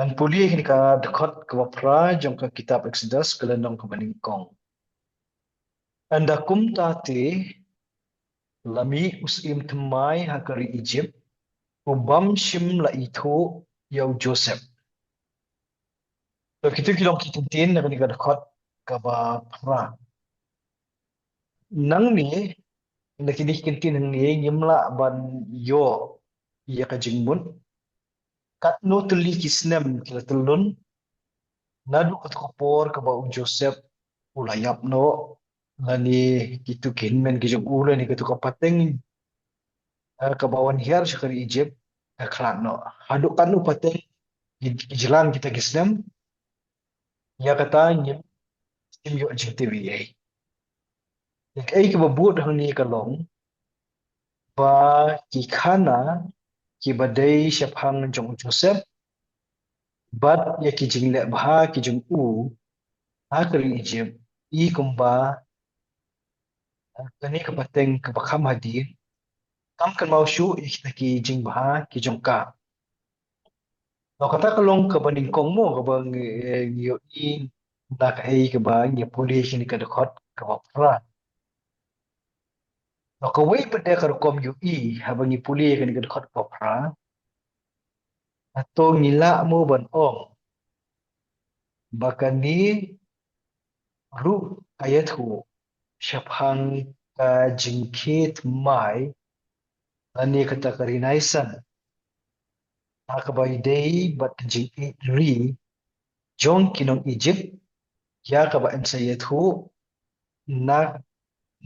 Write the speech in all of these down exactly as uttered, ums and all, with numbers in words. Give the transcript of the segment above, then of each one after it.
Ngan pule ïa kane ka dkhot kaba phra jong ka kitab Exodus, ka lynnong kaba nyngkong. Ynda kumta te, la mih u syiem thymmai ha ka ri Egypt, u bym shym la ithuh ïa u Joseph. To kito ki long ki kyntien na kane ka dkhot kaba phra. Nangne, na kine ki kyntien hangne ngim lah ban ïoh ïa ka jingmut katno tylli ki snem ki la tyllun naduh kato ka por kaba u Joseph u la ïap noh, lane kito ki hynmen ki jong u, lane kato ka pateng, eh, kaba wan hiar sha ka ri Egypt ka khlad noh. Haduh katno pateng ki, ki jlan kita ki snem, ïa kata ngim shym ïoh jingtip ei ei. Ïa kaei kaba bud hangne ka long ba ki khana kiba dei shaphang jong u Joseph bad ïa ki jingleh bha ki jong u ha ka ri Egypt, i kumba kane ka pateng kaba kham hadien kam kynmaw shuh ïa kita ki jingbha ki jong ka. To kata ka long kaba nyngkong mo kaba ngi, eh, ngi ïohi na kaei kaba ngi pule kane ka dkhot kaba phra. To kawei pat de ka rukom ïohi haba ngi pule kane ka dkhot kaba phra. Hato ngi lah mo ban ong ba kane ruh ka ïathuh shaphang ka jingkhie thymmai lane kata ka renaissance ha kaba ïadei bad ka jingïeit ri jong ki nong Egypt, ïa kaba yn sa ïathuh na,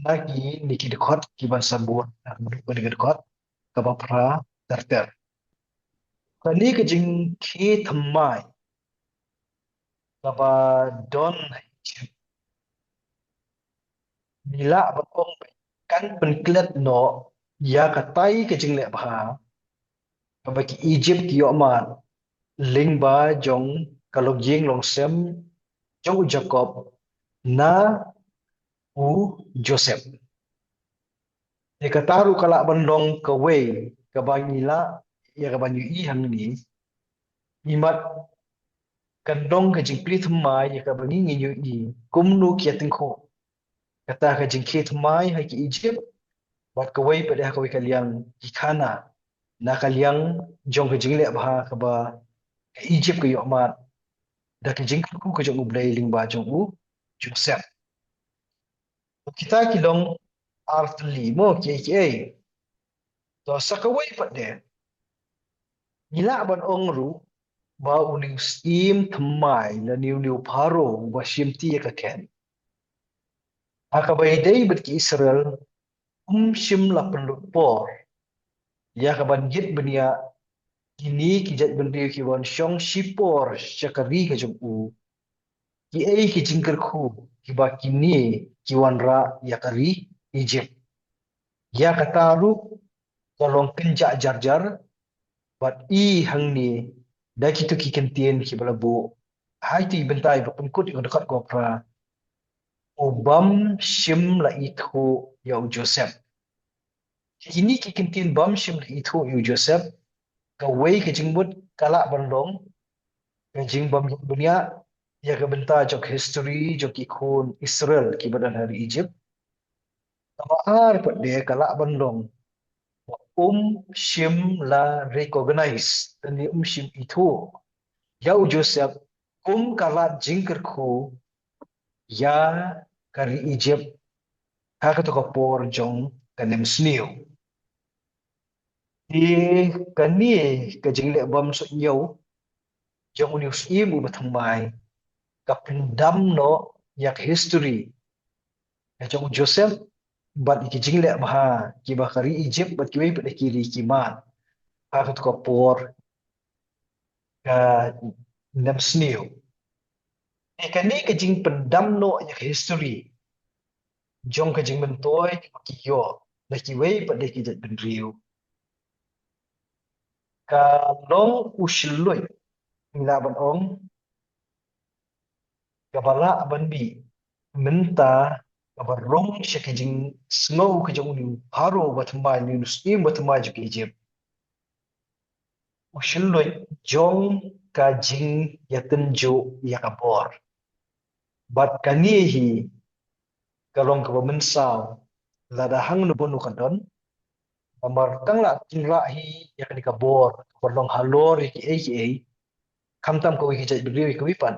na kine ki dkhot kiban sa bud, na kane ka dkhot kaba phra ter ter. Kane ka jingkhie thymmai kaba don ha Egypt, ngi lah ban ong ba kan pynklet noh ïa katai ka jingleh bha kaba ki Egypt ki ïohmad lyngba jong ka longïing longsem jong u Jakob na u Joseph. Ïa kata ruh ka lah ban long kawei kaba ngi lah ïa kaban ïohi hangne. Imat kan long ka jingplie thymmai ïa kaba ngi ngin ïohi kumno ki ïatyngkhuh kata ka jingkhie thymmai ha ki Egypt bad kawei pat de ha kawei ka liang ki khana na ka liang jong ka jingleh bha kaba ka Egypt ka ïohmad da ka jingkyrkhu ka jong U Blei lyngba jong u Joseph. To kita ki long ar tylli mo kiei kiei. To sa kawei pat de ngi lah ban ong ruh ba une u syiem thymmai lane une u Pharaoh uba shimti ïa ka khet ha kaba ïadei bad ki Israel um shym la pynlut por ïa kaban ïit bniah kine ki jaitbynriew kiban shong shipor sha ka ri ka jong u. Kiei ki jingkyrkhu kiba kine ki wanrah ïa ka ri Egypt? Ïa kata ruh ka long kynjah jar jar bad i hangne da kito ki kyntien kiba la buh ha ito i bynta iba pynkut ïa ka dkhot kaba phra, u bym shym la ithuh ïa u Joseph. Kine ki kyntien bym shym la ithuh ïa u Joseph, kawei ka jingmut ka lah ban long ka jingbym ïit bniah ïa ka bynta jong ka history jong ki khun Israel kiba don ha ri Egypt. Kaba ar pat de ka lah ban long ba um shym la recognize lane um shym ithuh ïa u Joseph kum ka lad jingkyrkhu ïa ka ri Egypt ha kato ka por jong ka nemsniew. Te kane ka jingleh bymsuidñiew jong une u syiem uba thymmai ka pyndam noh ïa ka history ka jong u Joseph bad ïa ki jingleh bha kiba ka ri Egypt bad kiwei pat de ki ri ki mad ha kato ka por ka nemsniew. Te kane ka jingpyndam noh ïa ka history jong ka jingmyntoi kaba ki ïoh da kiwei pat de ki jaitbynriew ka long u shylluid, ngi lah ban ong, kaba lah ban mih mynta kaba rung sha ka jingsngew ka jong une u Pharaoh uba thymmai, une u syiem uba thymmai jong ka Egypt. U shylluid jong ka jingïatynjuh ïa ka bor. Bad kane hi ka long kaba mynsaw lada hangno ba hangno ka don. Namar tang la tynrah hi ïa kane ka bor kaba long halor ïa kiei kiei, khamtam kawei ka jaitbynriew ïa kawei pat.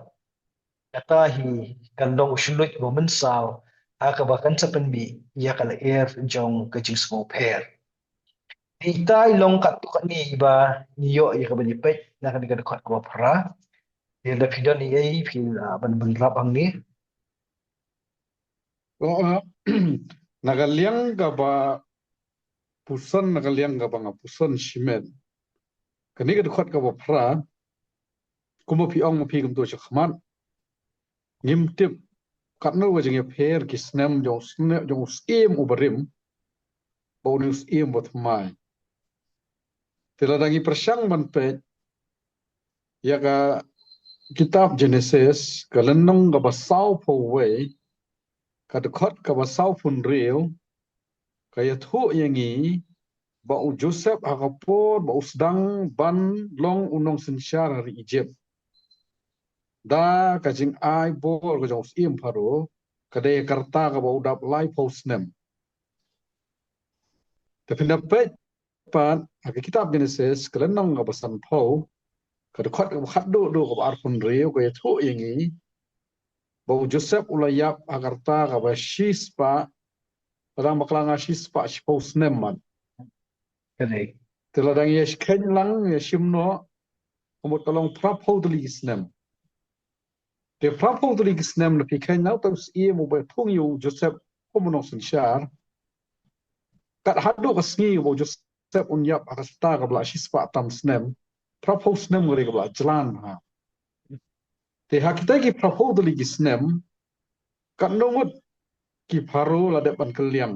Kata hi kan long u shynrut ba mynsaw ha kaba kan sa pynmih ïa ka lyer jong ka jingsngewpher. Te ita i long katto katne iba ngi ïoh ïa kaban ïapeit na kane ka dkhot kaba phra. Te lada phi don ei ei phi lah ban bynrap hangne. Na ka liang kaba puson, na ka liang kaba nga puson shimet, kane ka dkhot kaba phra, kumba phi ong ma phi kumto shakhmat, ngim tip katno ka jingïapher ki snem jong u snem, jong u syiem uba rim bad une u syiem uba thymmai. Te lada ngi pyrshang ban peit ïa ka kitab Genesis, ka lynnong kaba sawphew wei, ka dkhot kaba sawphew hynriew, ka ïathuh ïa ngi ba u Joseph ha ka por ba u sdang ban long u nongsynshar ha ri Egypt, da ka jingai bor ka jong u syiem Pharaoh, ka dei ka rta kaba u dap laiphew snem. Te phin da peit pat ha ka kitab Genesis, ka lynnong kaba sanphew, ka dkhot kaba khatduh duh kaba arphew hynriew, ka ïathuh ïa ngi ba u Joseph u la ïap ha ka rta kaba shispah, lada nga bakla nga shispah shiphew snem man. Kane. Te lada ngi ïa kheiñ lang, ïa shim noh, ka mut ka long phraphew tylli ki snem. Te phraphew tylli ki snem lada phi kheiñ na uta u syiem uba ïathung ïa u Joseph kum u nongsynshar, kat haduh ka sngi ba u Joseph un ïap ha ka rta kaba la shispah tam snem, phraphew snem ka dei kaba la jlan ha. Te ha kita ki phraphew tylli ki snem, katno ngut ki Pharaoh la dep ban kylliang,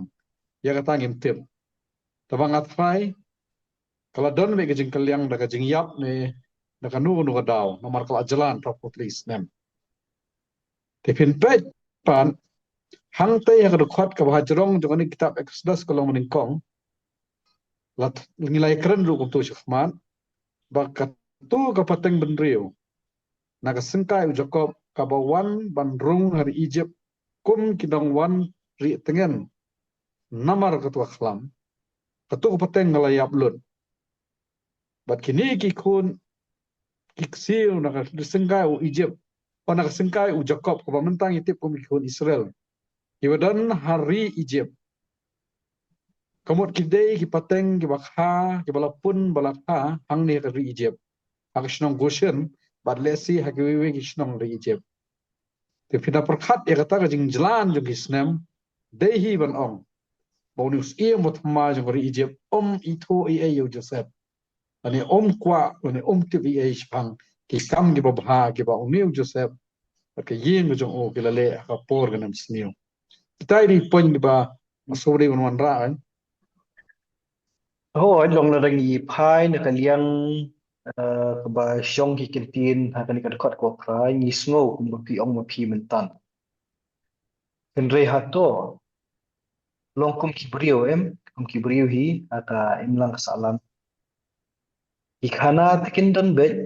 ïa kata ngim tip. Te ba nga tharai ka la don beit ka jingkylliang da ka jingïap ne da kano kano ka daw, namar ka la jlan phraphew tylli ki snem. Te phin peit pat hangtei ha ka dkhot kaba hajrong jong kane ka kitab Exodus ka long mynnyngkong, la ngi la ïakren ruh kumto shakhmat, ba kato ka pateng bynriew na ka syngkai u Jakob kaba wan ban rung ha ri Egypt kum ki nongwan ri tngen namar kato ka khlam, kato ka pateng ka la ïap lut. Bad kine ki khun ki ksiew na ka syngkai u Egypt, o na ka syngkai u Jakob kaba mynta ngi tip kum ki khun Israel, kiba don ha ri Egypt, ka mut ki dei ki pateng kiba kha, kiba la pun ba la kha hangne ha ri Egypt, ha ka shnong Goshen bad lehse ha kiwei wei ki shnong ri Egypt. Te phin da pyrkhat ïa kata ka jingjlan jong ki snem, dei hi ban ong ba une u syiem uba thymmai jong ka ri Egypt um ithuh ei ei ïa u Joseph, lane um kwah, lane um tip ei ei shaphang ki kam kiba bha kiba une u Joseph bad ka ïing ka jong u ki la leh ha ka por ka nemsniew. Kita i dei point kiba nga sngewdei ban wanrah. Hooid, long lada ngi phai na ka liang, eh, kaba shong ki kyntien ha kane ka dkhot kaba phra, ngi sngew kumba phi ong ma phi mynta. Hynrei hato long kum ki briew, em, kum ki briew hi ha ka imlang ka sahlang? Ki khana te kin don beit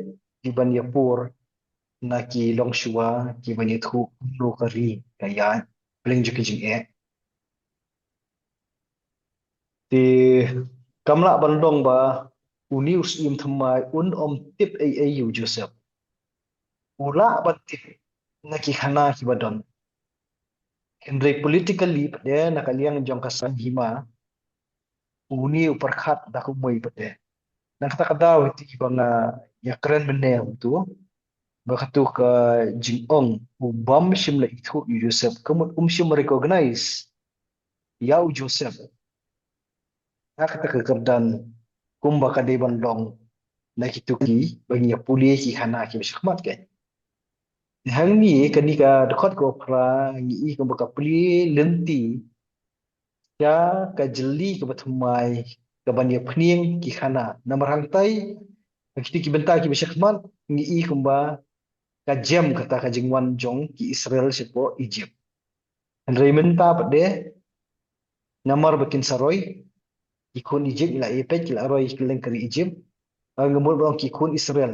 kiban ïapur na ki longshuwa kiban ïathuh kumno ka ri ka ïaid, pdeng jong ki jingeh. Te kam lah ban long ba une u syiem thymmai un ym tip ei ei ïa u Joseph. U lah ban tip na ki khana kiba don. Hynrei politically pat de, na ka liang jong ka saiñ hima, une u pyrkhat da kumwei pat de. Na kata ka daw hi te kiba nga ïakren mynne kumto, ba kato ka jingong u bym shym la ithuh ïa u Joseph, ka mut um shym recognize ïa u Joseph ha kata ka kyrdan kumba ka dei ban long na kito kiba ngi ïa pule ki khana kiba shakhmat. Te hangne kane ka dkhot kaba phra ngi i kumba ka plie lynti ïa ka jylli kaba thymmai kaban ïa pynïeng ki khana. Namar hangtai ha kito ki bynta kiba shakhmat ngi i kumba ka jem kata ka jingwan jong ki Israel shapoh Egypt. Hynrei mynta pat de, namar ba kin sa roi, ki khun Egypt ki la ïa peit, ki la roi kylleng ka ri Egypt. Nga mut ba ong ki khun Israel,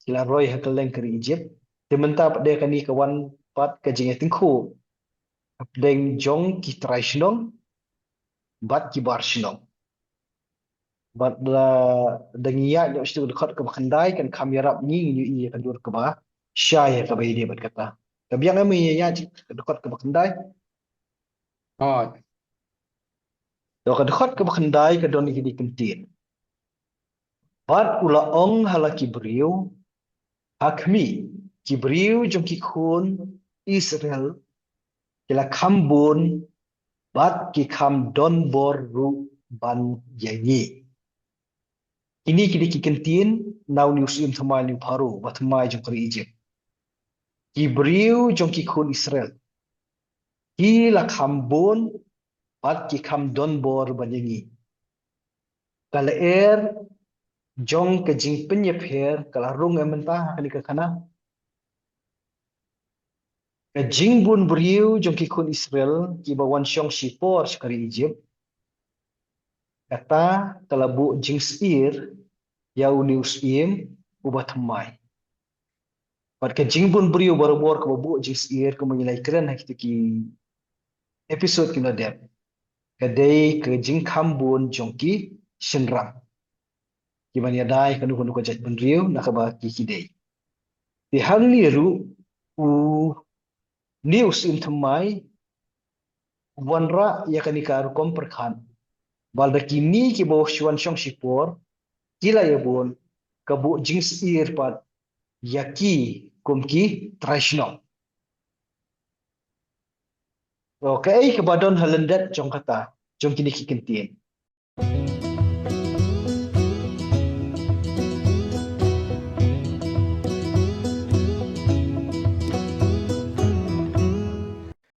ki la roi ha kylleng ka ri Egypt. Te mynta pat de kane ka wan pat ka jingïatyngkhuh hapdeng jong ki trai shnong bad ki bar shnong. Bad la da ngi ïaid noh sha ka dkhot kaba khyndai kan kham ïarap ngi ngi ïohi ïa ka dur kaba shai ïa kaba ïadei bad kata. Ka biang em ïa ïaid ka dkhot kaba khyndai. Hooid. To ka dkhot kaba khyndai ka don ïa kine ki kyntien. Bad u la ong ha la ki briew, ha khmih, ki briew jong ki khun Israel ki la kham bun bad ki kham don bor ruh ban ïa ngi. Kine ki dei ki kyntien na une u syiem thymmai, une u Pharaoh ba thymmai jong ka ri Egypt. Ki briew jong ki khun Israel ki la kham bun bad ki kham don bor ban ïa ngi. Ka lyer jong ka jingpynïapher ka la rung em mynta ha kane ka khana. Ka jingbun briew jong ki khun Israel kiba wan shong shipor sha ka ri Egypt, kata ka la buh jingsyier ïa une u syiem uba thymmai. Bad ka jingbun briew barabor kaba buh jingsyier, kumba ngi la ïakren ha kita ki episode ki la dep, ka dei ka jingkham bun jong ki shynrang kiban ïada ïa kano kano ka jaitbynriew na kaba ki ki dei. Te hangne ruh une u syiem thymmai u wanrah ïa kane ka rukom pyrkhat. Bad da kine kiba wan shong shipor ki la ïa bun, ka buh jingsyier pat ïa ki kum ki trai shnong. To kaei kaba don ha lyndet jong kata, jong kine ki kyntien?